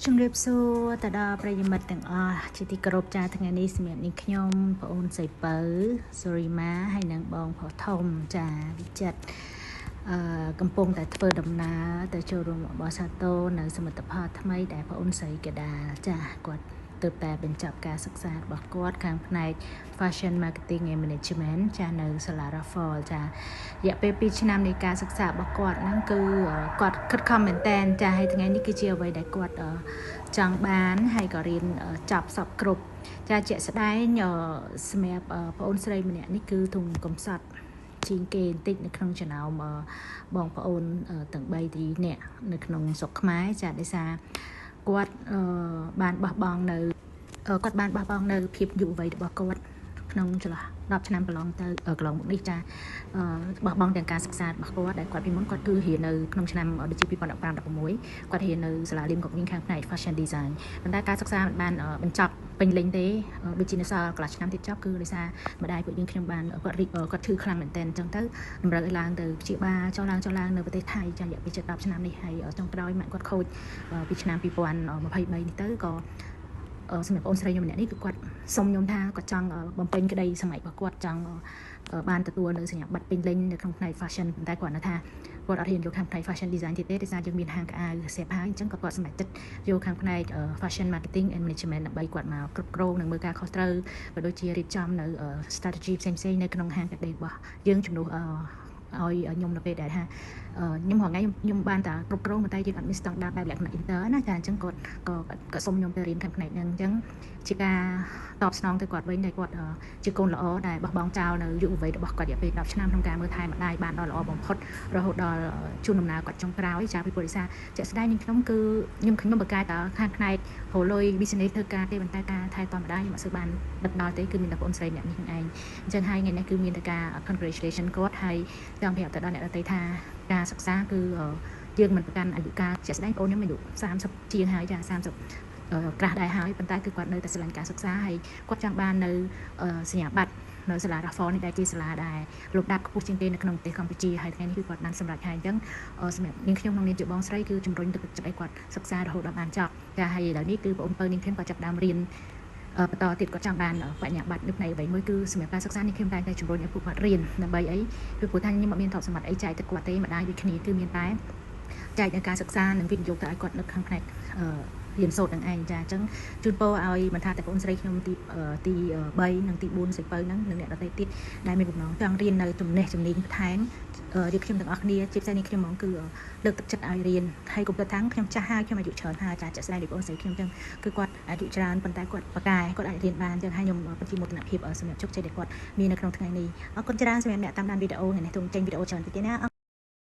ជំរាបសួរទៅដល់ប្រិយមិត្តទាំងអស់ជាទីគោរពចាថ្ងៃនេះសម្រាប់នាងខ្ញុំប្អូនសីពៅសូរីម៉ាហើយនិងបងប្រុសធំចាវិចិត្រអឺកំពុងតែធ្វើដំណើរទៅចូលរួមអបអរសាទរនៅសមិទ្ធផលថ្មីដែលប្អូនស្រីកដាលចាគាត់ទើបតែបញ្ចប់ការសិក្សារបស់គាត់ខាងផ្នែក Fashion Marketing and Management ចានៅសាលា Raffles ចារយៈពេល2ឆ្នាំនៃការសិក្សារបស់គាត់ហ្នឹងគឺគាត់ខិតខំមែនតែនចាហើយថ្ងៃនេះគឺជាអ្វីដែលគាត់ចង់បានហើយក៏រៀនចប់សពគ្រប់ចាជាក់ស្ដែងសម្រាប់ប្អូនស្រីម្នាក់នេះគឺធុងកំសត់ជាងគេបន្តិចនៅក្នុងចំណោមបងប្អូនទាំង3ទីនាក់នៅក្នុងស្រុកខ្មែរចាដោយសារគាត់បានបោះបង់នៅគាត់បានបោះបង់នៅភាពយុវវ័យរបស់គាត់ក្នុងចន្លោះ10ឆ្នាំកន្លងទៅកន្លងមកនេះចាបោះបង់ទាំងការសិក្សារបស់គាត់ដែលគាត់ពីមុនគាត់គឺរៀននៅក្នុងឆ្នាំដូចជា2015 16គាត់រៀននៅសាលាលីមកុកវិញខាងផ្នែក Fashion Design ប៉ុន្តែការសិក្សាមិនបានបញ្ចប់ពេញលេញទេដូចជានៅសល់កន្លះឆ្នាំទៀតចប់គឺដោយសារម្ដាយពួកយើងខ្ញុំបានគាត់រីកគាត់ឈឺខ្លាំងមែនទែនអញ្ចឹងទៅតម្រូវឲ្យឡើងទៅព្យាបាលចុះឡើងចុះឡើងនៅប្រទេសថៃចារយៈពេលជិត10ឆ្នាំនេះហើយចុងក្រោយម៉ាក់គាត់ខូចពីឆ្នាំ2023នេះទៅក៏សម្រាប់បងស្រីខ្ញុំម្នាក់នេះគឺគាត់សុំខ្ញុំថាគាត់ចង់បំពេញក្តីសម័យរបស់គាត់ចង់បានទទួលនៅសញ្ញាបត្រពេញលេញនៅក្នុងផ្នែក fashion ប៉ុន្តែគាត់នៅថាគាត់អត់ហ៊ានយកខាងផ្នែក fashion design ទៀតទេដោយសារយើងមានហាងខោអាវស្រាប់ហើយអញ្ចឹងក៏គាត់សម្រេចចិត្តយកខាងផ្នែក fashion marketing and management ដើម្បីគាត់មកគ្រប់គ្រងនិងមើលការខុសត្រូវក៏ដូចជារៀបចំនៅ strategy ផ្សេងៗនៅក្នុងហាងកាត់ដេររបស់យើងជំនួសឲ្យខ្ញុំនៅពេលដែលថាខ្ញុំរាល់ថ្ងៃខ្ញុំបានតែគ្រប់គ្រងប៉ុន្តែយើងអត់មានស្តង់ដារបែបលក្ខណៈ inter ណាចាអញ្ចឹងគាត់ក៏ក៏សុំខ្ញុំទៅរៀនខាងផ្នែកហ្នឹងអញ្ចឹងជាការតបស្នងទៅគាត់វិញដែលគាត់ជាកូនល្អដែលបោះបង់ចោលនៅយុវវ័យរបស់គាត់រយៈពេល10ឆ្នាំក្នុងការមើលថែម្ដាយបានដល់ល្អបំផុតរហូតដល់ជួនដំណើរគាត់ចុងក្រោយចាពីព្រោះដោយសារជាក់ស្ដែងនឹងខ្ញុំគឺខ្ញុំខ្ញុំបកកែតខាងផ្នែករលុយ business ធ្វើការទេប៉ុន្តែការថែទាំម្ដាយខ្ញុំអត់សូវបានដឹកដល់ទេគឺមានតែបងស្រីម្នាក់នេះឯងអញ្ចឹងហើយថ្ងៃនេះគឺមានតែការ congratulation គាត់ហើយចង់ប្រាប់ទៅដល់អ្នកដទៃថាការសិក្សាគឺយើងមិនប្រកាន់អាយុកាលជាក់ស្ដែងបងខ្ញុំអាយុ30ជាងហើយចា30ក្រាស់ដែរហើយប៉ុន្តែគឺគាត់នៅតែស្រឡាញ់ការសិក្សាហើយគាត់ចង់បាននៅសញ្ញាបត្រនៅសាលា Raffles នេះដែលជាសាលាដែលលំដាប់ខ្ពស់ជាងគេនៅក្នុងប្រទេសកម្ពុជាហើយថ្ងៃនេះគឺគាត់បានសម្រេចហើយអញ្ចឹងសម្រាប់នាងខ្ញុំក្នុងនាមជាបងស្រីគឺជំរុញទឹកចិត្តឲ្យគាត់សិក្សារហូតដល់បានចប់ចាហើយឥឡូវនេះគឺបងប្អូននាងខ្ញុំក៏ចាប់ដើមរៀនបន្តទៀតគាត់ចង់បានបញ្ញាបត្រនៅផ្នែកអ្វីមួយគឺសម្រាប់ការសិក្សានេះខ្ញុំតែងតែជំរុញឲ្យពួកគាត់រៀនដើម្បីអីពីព្រោះថាខ្ញុំអត់មានទ្រព្យសម្បត្តិអីចែកទៅគាត់ទេម្ដាយដូចគ្នាគឺមានតែចែកនៅការសិក្សានិងវិនិយោគទៅឲ្យគាត់នៅខាងផ្នែករៀនសូត្រនឹងឯងចាអញ្ចឹងជូនពរឲ្យមិនថាតែបងស្រីខ្ញុំទីទី3និងទី4សិពៅហ្នឹងនិងអ្នកដទៃទៀតដែលមានបំណងចង់រៀននៅចំណេះជំនាញបន្ថែមរៀបខ្ញុំទាំងអស់គ្នាជាពិសេសនេះខ្ញុំហ្មងគឺលើកទឹកចិត្តឲ្យរៀនហើយកុំគិតថាខ្ញុំចាស់ហើយខ្ញុំអាយុច្រើនហើយចាជាក់ស្ដែងដូចបងស្រីខ្ញុំអញ្ចឹងគឺគាត់អាយុច្រើនប៉ុន្តែគាត់បកកែគាត់អាចរៀនបានអញ្ចឹងហើយខ្ញុំពិតជាមោទនភាពសម្រាប់ជោគជ័យដែលគាត់មាននៅក្នុងថ្ងៃនេះអរគុណច្រើនសម្រាប់អ្នកតាមដានវីដេអូថ្ងៃនេះទូចេញវីដេអូច្រើនតិចទេណា។